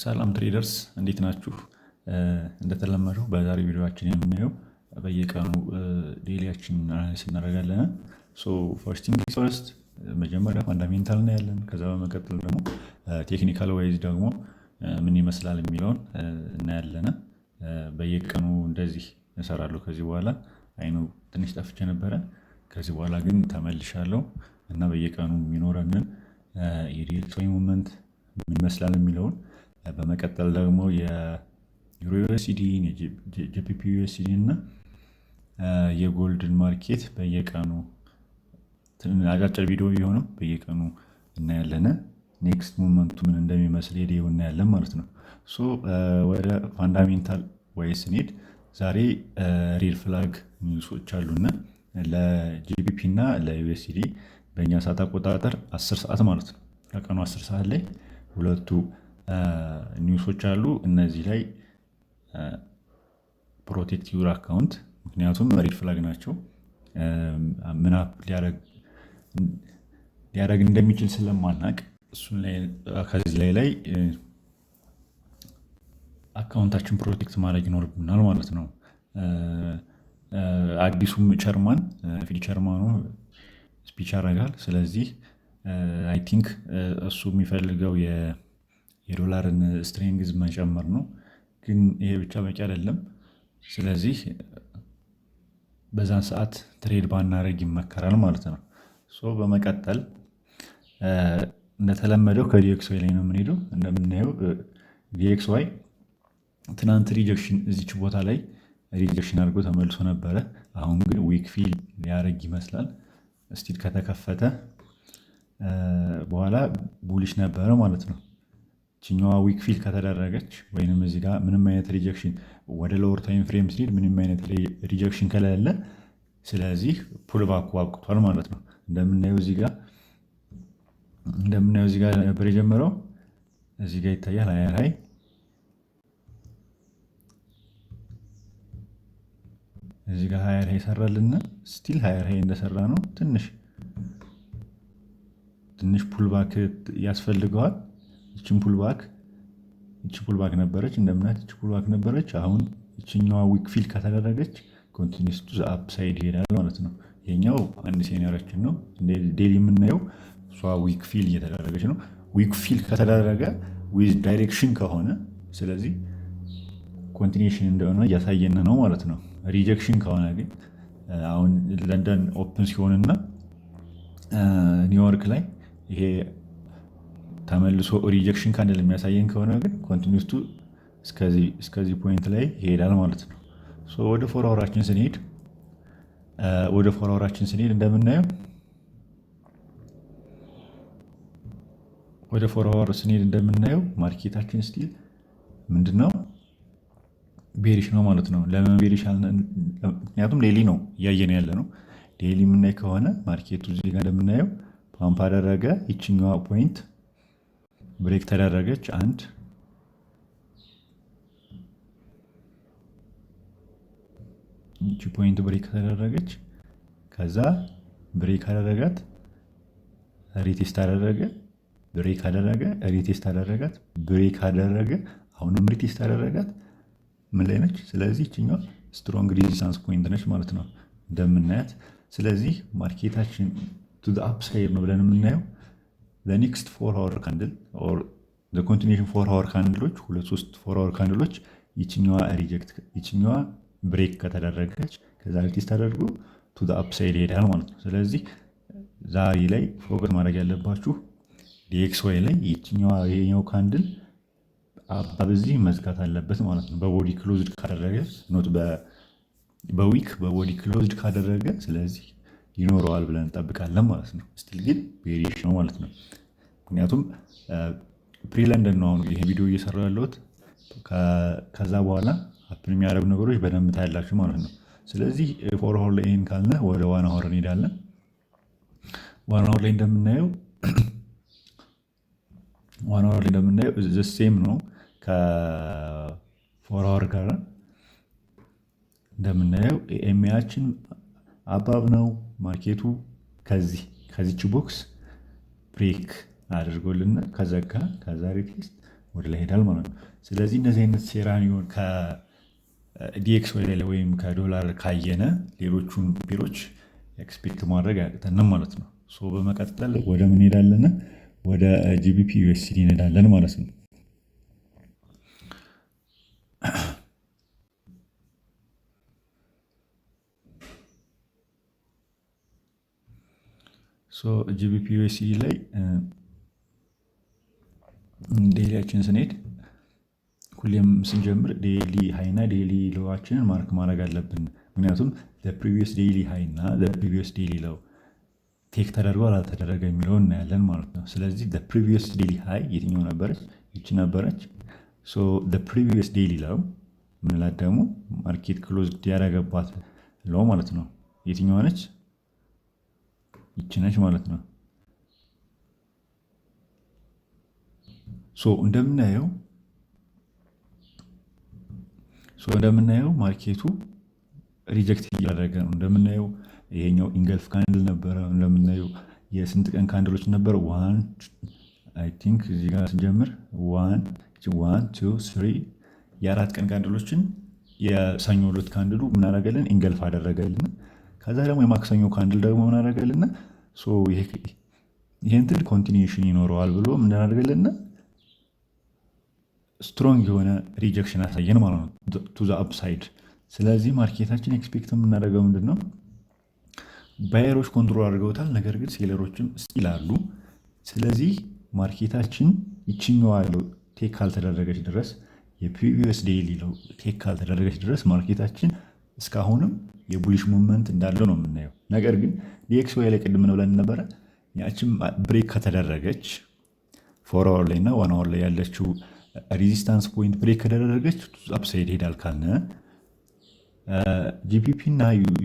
ሰላም traders፣ እንዴት ናችሁ? እንደተለመደው በዛሬ ቪዲዮአችን የምናየው በየቀኑ daily ያችን analysis እናደርጋለን። So first thing first፣ መጀመሪያ fundamental እናያለን። ከዛ በመቀጠል ደግሞ technical wise ደግሞ ምን ይመስላል የሚለውን እናያለን። በየቀኑ እንደዚህ እሰራለሁ ከዚህ በኋላ። I know ትንሽ ጠፍቼ ነበረ። ከዚህ በኋላ ግን ተመልሻለሁ እና በየቀኑ የሚኖረንን የ DXY movement ምን ይመስላል የሚለውን፣ በመቀጠል ደግሞ የ EURUSD ን፣ የ GBPUSD እና የ gold ን market በየቀኑ አጫጭር ቪዲዮ ቢሆንም በየቀኑ እናያለን። Next movement ኡ ምን እንደሚመስል የ day ው እናያለን ማለት ነው። So ወደ fundamental wise ስንሄድ ዛሬ red flag news ኦች አሉና ለ GBP እና ለ USD በእኛ ሰዓት አቆጣጠር 10 ሰዓት ማለት ነው። ከቀኑ 10 ሰዓት ላይ ሁለቱ news ኦች አሉ። እነዚህ ላይ protect your account፣ ምክንያቱም red flag ናቸው። ምን ሊያደርግ እንደሚችል ስለማናቅ እሱን ላይ ከዚህ ላይ account ኣችን protect ማድረግ ይኖርብናል ማለት ነው። አዲሱም chairman፣ Fed chairman ኑ speech ያደርጋል። ስለዚህ I think እሱ የሚፈልገው የዶላርን strength መጨመር ነው። ግን ይሄ ብቻ በቂ አይደለም። ስለዚህ በዛን ሰዓት trade ባናደርግ ይመከራል ማለት ነው። So በመቀጠል እንደተለመደው ከ DXY ላይ ነው የምንሄደው። እንደምናየው DXY ትናንት rejection እዚች ቦታ ላይ rejection አድርጎ ተመልሶ ነበረ። አሁን ግን wick fill ሊያደርግ ይመስላል። Still ከተከፈተ በኋላ bullish ነበረ ማለት ነው። ይችኛዋ wick fill ከተደረገች ወይንም እዚህ ጋር ምንም አይነት rejection ወደ lower time frame ሲሄድ ምንም አይነት rejection ከሌለ፣ ስለዚህ pullback ኡ አብቅቷል ማለት ነው። እንደምናየው እዚህ ጋር ነበር የጀመረው። እዚህ ጋር ይታያል higher high፣ እዚህ ጋር higher high ሰራልና still higher high እንደሰራ ነው። ትንሽ ትንሽ pullback ያስፈልገዋል። ይችን pullback፣ ይቺ pullback ነበረች፣ እንደምናያት ይቺ pullback ነበረች። አሁን ይችኛዋ wick fill ከተደረገች continues to upside ይሄዳል ማለት ነው። ይሄኛው አንድ scenario ኣችን ነው። Daily የምናየው እሷ wick fill እየተደረገች ነው። Wick fill ከተደረገ with direction ከሆነ ስለዚህ continuation እንደሆነ እያሳየን ነው ማለት ነው። Rejection ከሆነ ግን አሁን ለንደን open ሲሆንና ኒውዮርክ ላይ ይሄ ተመልሶ rejection candle የሚያሳየን ከሆነ ግን continues to እስከዚህ point ላይ ይሄዳል ማለት ነው። ወደ 4 hour ኣችን ስንሄድ እንደምናየው፣ ወደ 4 hour ስንሄድ እንደምናየው market ኣችን still ምንድነው? Bearish ነው ማለት ነው። ለምን bearish? ምክንያቱም daily ነው እያየን ያለ ነው። Daily የምናይ ከሆነ market ኡ እዚህ ጋር እንደምናየው ፓምፕ አደረገ። ይችኛዋ point break ተደረገች። አንድ ይቺ point break ተደረገች። ከዛ break አደረጋት፣ retest አደረገ፣ break አደረገ፣ retest አደረጋት፣ break አደረገ፣ አሁንም retest አደረጋት። ምን ላይ ነች? ስለዚህ ይችኛዋ strong resistance point ነች ማለት ነው እንደምናያት። ስለዚህ market ኣችን to upside ነው ብለን የምናየው ለ next 4 hour candle or continuation 4 hour candle ኦች፣ ሁለት ሶስት 4 hour candle ኦች ይችኛዋ reject፣ ይችኛዋ break ከተደረገች ከዛ retest ተደርጎ to upside ይሄዳል ማለት ነው። ስለዚህ ዛሬ ላይ focus ማድረግ ያለባችሁ DXY ላይ ይችኛዋ ይሄኛው candle በዚህ መዝጋት አለበት ማለት ነው። በ body closed ካደረገ፣ not በ wick፣ በ body closed ካደረገ ስለዚህ ይኖረዋል ብለን እንጠብቃለን ማለት ነው። Still ግን bearish ነው ማለት ነው። ምክንያቱም pre ለንደን ነው አሁን ይሄ ቪዲዮ እየሰራሁ ያለሁት። ከዛ በኋላ happen የሚያደርጉ ነገሮች በደንብ ታያላችሁ ማለት ነው። ስለዚህ 4 hour ላይ ይሄን ካልነ ወደ 1 hour እንሄዳለን። 1 hour ላይ እንደምናየው 1 hour ላይ እንደምናየው the same ነው ከ 4 hour ጋር። እንደምናየው EMA ያችን above ነው። Market ኡ ከዚህ ከዚች box break አድርጎልን ከዘጋ ከዛ retest ወደ ላይ ሄዳል ማለት ነው። ስለዚህ እንደዚህ አይነት scenario ን ከ DXY ላይ ወይም ከዶላር ካየነ ሌሎቹን pair ኦች expect ማድረግ አያቅተንም ማለት ነው። So በመቀጠል ወደ ምን ሄዳለን? ወደ GBP USD እንሄዳለን ማለት ነው። So GBP USD ላይ daily ያችን ስንሄድ ሁሌም ስንጀምር daily high ና daily low ኣችንን mark ማድረግ አለብን። ምክንያቱም previous daily high እና previous daily low take ተደርጓል አልተደረገ የሚለውን እናያለን ማለት ነው። ስለዚህ previous daily high የትኛው ነበረች? ይቺ ነበረች። So previous daily low ምንላት ደግሞ market close ያደረገባት low ማለት ነው። የትኛዋ ነች? ይቺ ነች ማለት ነው። So እንደምናየው market ኡ reject እያደረገ ነው። እንደምናየው ይሄኛው engulf candle ነበረ። እንደምናየው የስንት ቀን candle ኦች ነበር? One, I think እዚህ ጋር ስንጀምር one, one, two, three፣ የ4 ቀን candle ኦችን የሰኞ ዕለት candle ኡ ምን አደረገልን? Engulf አደረገልን። ከዛ ደግሞ የማክሰኞ candle ደግሞ ምን አደረገልን? ይሄን ትል continuation ይኖረዋል ብሎ ምን አደረገልን? Strong የሆነ rejection አሳየን ማለት ነው to the upside። ስለዚህ market ኣችን expect የምናደርገው ምንድን ነው? Buyer ኦች control አድርገውታል፣ ነገር ግን seller ኦችም still አሉ። ስለዚህ market ኣችን ይችኛዋ low take ካልተደረገች ድረስ፣ የ previous daily low take ካልተደረገች ድረስ market ኣችን እስካሁንም የ bullish movement እንዳለው ነው የምናየው። ነገር ግን DXY ላይ ቅድም ብለን ነበረ፣ ያችን break ከተደረገች፣ 4 hour ላይ እና 1 hour ላይ ያለችው resistance point break ከተደረገች upside ይሄዳል ካልነ GBP እና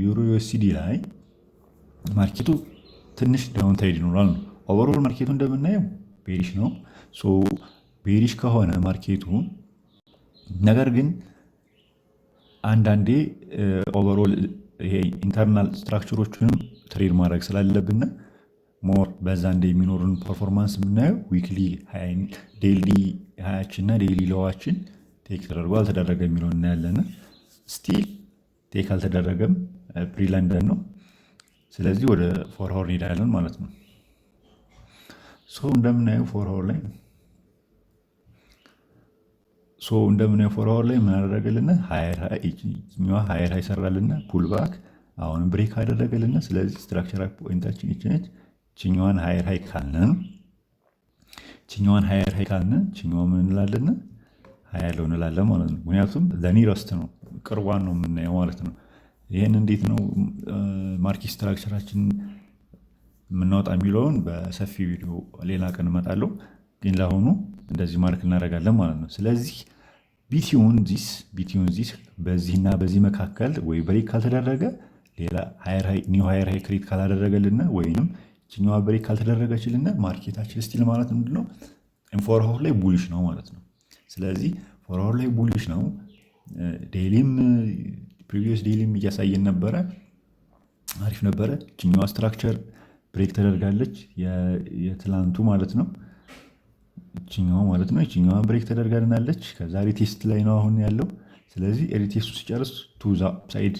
Euro USD ላይ market ኡ ትንሽ downside ይኖራል ነው። Overall market ኡ እንደምናየው bearish ነው። Bearish ከሆነ market ኡ ነገር ግን አንዳንዴ overall ይሄ internal structure ኦቹንም trade ማድረግ ስላለብን more በዛ እንደ የሚኖሩን performance የምናየው weekly daily high ኣችን እና daily low ኣችን take ተደርጎ አልተደረገ የሚለውን እናያለን። Still take አልተደረገም፣ pre London ነው። ስለዚህ ወደ 4 hour እንሄዳለን ማለት ነው። So እንደምናየው 4 hour ላይ ምን አደረገልን? Higher high ሰራልን፣ pullback አሁንም break አደረገልን። ስለዚህ structure point ኣችን ይቺ ነች። ችኛዋን higher high ካልን ችኛዋ ምን እንላለን? Higher low እንላለን ማለት ነው። ምክንያቱም nearest ነው፣ ቅርቧን ነው የምናየው ማለት ነው። ይህን እንዴት ነው market structure ኣችን የምናወጣ የሚለውን በሰፊ ቪዲዮ ሌላ ቀን እመጣለሁ። ግን ለአሁኑ እንደዚህ mark እናደርጋለን ማለት ነው። ስለዚህ between this በዚህና በዚህ መካከል ወይ break ካልተደረገ፣ ሌላ new higher high create ካላደረገልን ወይንም ይችኛዋ break ካልተደረገችልን market ኣችን still ማለት ምንድነው 4 hour ላይ bullish ነው ማለት ነው። ስለዚህ 4 hour ላይ bullish ነው። Daily ም previous daily ም እያሳየን ነበረ፣ አሪፍ ነበረ። ይችኛዋ structure break ተደርጋለች፣ የትላንቱ ማለት ነው። ይችኛዋ ማለት ነው። ይችኛዋ break ተደርጋልናለች። ከዛ retest ላይ ነው አሁን ያለው። ስለዚህ retest ኡ ሲጨርስ to the upside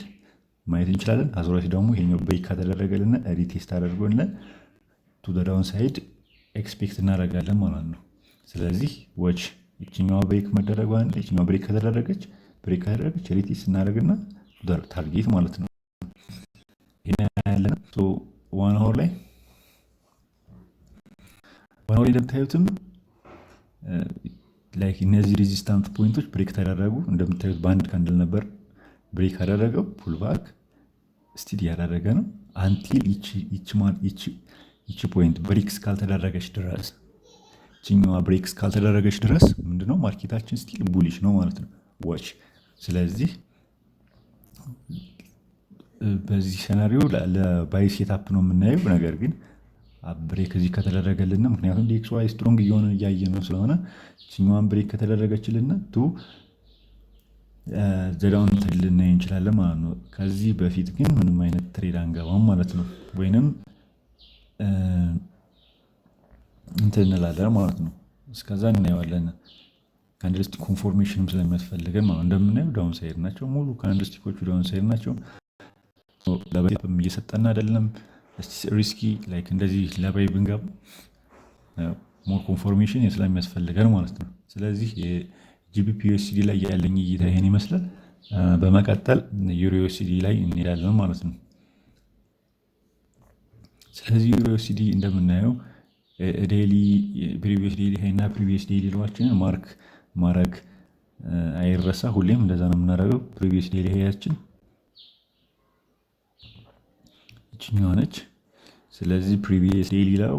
ማየት እንችላለን። Otherwise ደግሞ ይሄኛው break ከተደረገልን retest አድርጎልን to the downside expect እናደርጋለን ማለት ነው። ስለዚህ watch ይችኛዋ break መደረጓን፣ ይችኛዋ break ከተደረገች retest እናደርግና target ማለት ነው። ያለን 1 hour ላይ እንደምታዩትም like እነዚህ resistance point ኦች break ተደረጉ። እንደምታዩት በአንድ candle ነበር break ያደረገው፣ pullback still እያደረገ ነው። Until ይቺ point break እስካልተደረገች ድረስ፣ ይችኛዋ break እስካልተደረገች ድረስ ምንድነው market ኣችን still bullish ነው ማለት ነው። Watch። ስለዚህ በዚህ scenario ለ buy setup ነው የምናየው። ነገር ግን break እዚህ ከተደረገልን፣ ምክንያቱም DXY strong እየሆነ እያየ ነው ስለሆነ፣ ይችኛዋን break ከተደረገችልን to the down ልናይ እንችላለን ማለት ነው። ከዚህ በፊት ግን ምንም አይነት trade አንገባም ማለት ነው። ወይንም እንትን እንላለን ማለት ነው። እስከዛ እናየዋለን። Candlestick confirmation ም ስለሚያስፈልገን ማለት እንደምናየው downside ናቸው። ሙሉ candlestick ኦቹ downside ናቸው። ለ buy እየሰጠን አይደለም። Risky like እንደዚህ ለ buy ብንገባ more confirmation ስለሚያስፈልገን ማለት ነው። ስለዚህ የ GBPUSD ላይ ያለኝ እይታ ይሄን ይመስላል። በመቀጠል EURUSD ላይ እንሄዳለን ማለት ነው። ስለዚህ EURUSD እንደምናየው daily፣ previous daily high እና previous daily low ኣችንን mark ማድረግ አይረሳ። ሁሌም እንደዛ ነው የምናደርገው። Previous daily high ኣችን ይችኛዋ ነች። ስለዚህ previous daily low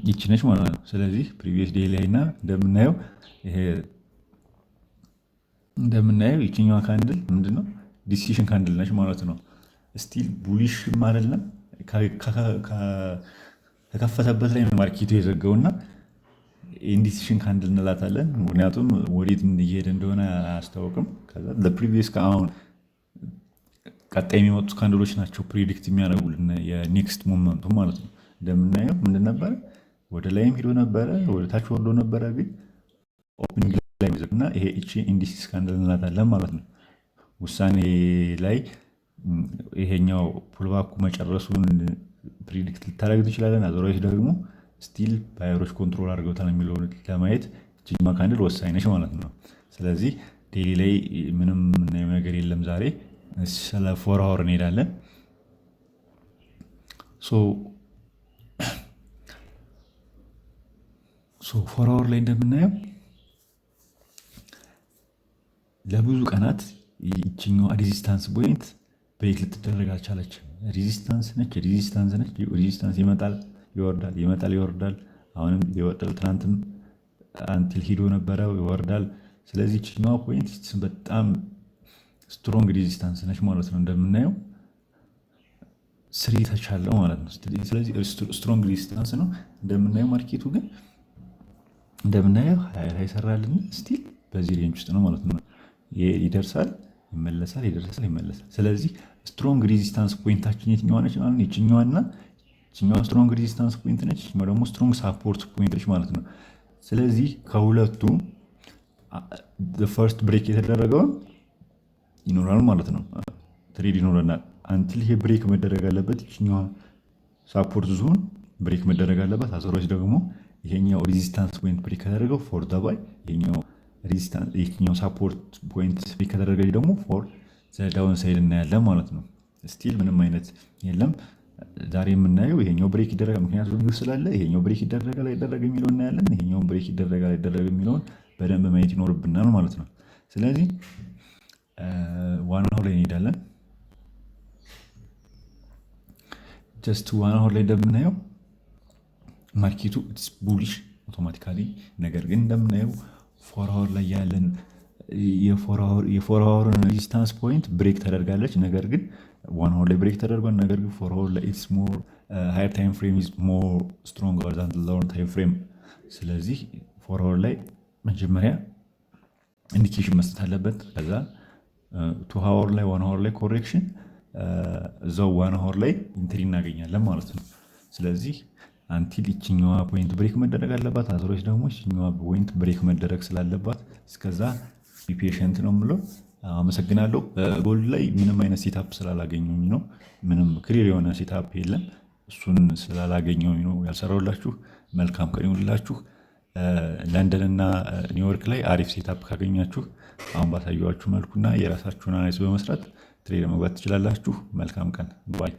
ይቺ ነች ማለት ነው። ስለዚህ previous daily high እና እንደምናየው ይሄ እንደምናየው ይችኛዋ candle ምንድነው? Decision candle ነች ማለት ነው። Still bullish ም አይደለም፣ ከከፈተበት ላይ market ኡ የዘጋውና indecision candle እንላታለን። ምክንያቱም ወዴት እየሄደ እንደሆነ አያስታውቅም። ከዛ previous ከአሁን ቀጣይ የሚመጡት candle ኦች ናቸው predict የሚያደርጉልን የ next movement ኡ ማለት ነው። እንደምናየው ምንድን ነበረ? ወደ ላይም ሄዶ ነበረ፣ ወደ ታች ወርዶ ነበረ። ግን opening ላይ እና ይሄ እቺ indecision candle እንላታለን ማለት ነው። ውሳኔ ላይ ይሄኛው pullback ኡ መጨረሱን predict ልታደርግ ትችላለን። Otherwise ደግሞ still buyer ኦች control አድርገውታል የሚለውን ለማየት ይችኛዋ candle ወሳኝ ነች ማለት ነው። ስለዚህ daily ላይ ምንም የምናየው ነገር የለም ዛሬ። ስለ 4 hour እንሄዳለን። So 4 hour ላይ እንደምናየው ለብዙ ቀናት ይችኛዋ resistance point break ልትደረግ አልቻለች። Resistance ነች፣ resistance ነች። Resistance ይመጣል ይወርዳል፣ ይመጣል ይወርዳል፣ አሁንም ይወርዳል። ትናንትም until ሂዶ ነበረ ይወርዳል። ስለዚህ ይችኛዋ point በጣም strong resistance ነች ማለት ነው። እንደምናየው three ተቻለው ማለት ነው። ስለዚህ strong resistance ነው እንደምናየው። Market ኡ ግን እንደምናየው higher high ሰራልን፣ still በዚህ range ውስጥ ነው ማለት ነው። ይደርሳል፣ ይመለሳል፣ ይደርሳል፣ ይመለሳል። ስለዚህ strong resistance point ኣችን የትኛዋ ነች ማለት ነው? ይችኛዋና ይችኛዋ strong resistance point ነች። ይችኛዋ ደግሞ strong support point ነች ማለት ነው። ስለዚህ ከሁለቱ first break የተደረገውን ይኖራል ማለት ነው። Trade ይኖረናል። Until ይሄ break መደረግ አለበት። ይችኛዋ support zone break መደረግ አለበት። Otherwise ደግሞ ይሄኛው resistance point break ከተደረገው for the buy፣ ይሄኛው resistance ይሄኛው support point break ከተደረገ ደግሞ for downside እናያለን ማለት ነው። Still ምንም አይነት የለም። ዛሬ የምናየው ይሄኛው break ይደረጋል፣ ምክንያቱም ስላለ ይሄኛው break ይደረጋል አይደረግ የሚለውን እናያለን። ይሄኛውን break ይደረጋል አይደረግ የሚለውን በደንብ ማየት ይኖርብናል ማለት ነው። ስለዚህ 1 hour ላይ እንሄዳለን። Just 1 hour ላይ እንደምናየው market ኡ it's bullish automatically። ነገር ግን እንደምናየው 4 hour ላይ ያለን የ 4 hour ን resistance point break ተደርጋለች። ነገር ግን 1 hour ላይ break ተደርጓል። ነገር ግን 4 hour ላይ it's more higher time frame is more stronger than lower time frame። ስለዚህ 4 hour ላይ መጀመሪያ indication መስጠት አለበት። ከዛ 2 hour ላይ፣ 1 hour ላይ correction፣ እዛው 1 hour ላይ entry እናገኛለን ማለት ነው። ስለዚህ until ይችኛዋ point break መደረግ አለባት። Otherwise ደግሞ ይችኛዋ point break መደረግ ስላለባት እስከዛ patient ነው የምለው። አመሰግናለሁ። Gold ላይ ምንም አይነት setup ስላላገኘሁኝ ነው። ምንም clear የሆነ setup የለም። እሱን ስላላገኘሁኝ ነው ያልሰራሁላችሁ። መልካም ቀን ይሁንላችሁ። ለንደን እና ኒውዮርክ ላይ አሪፍ setup ካገኛችሁ አሁን ባሳየኋችሁ መልኩና የራሳችሁን analysis በመስራት trade መግባት ትችላላችሁ። መልካም ቀን፣ bye።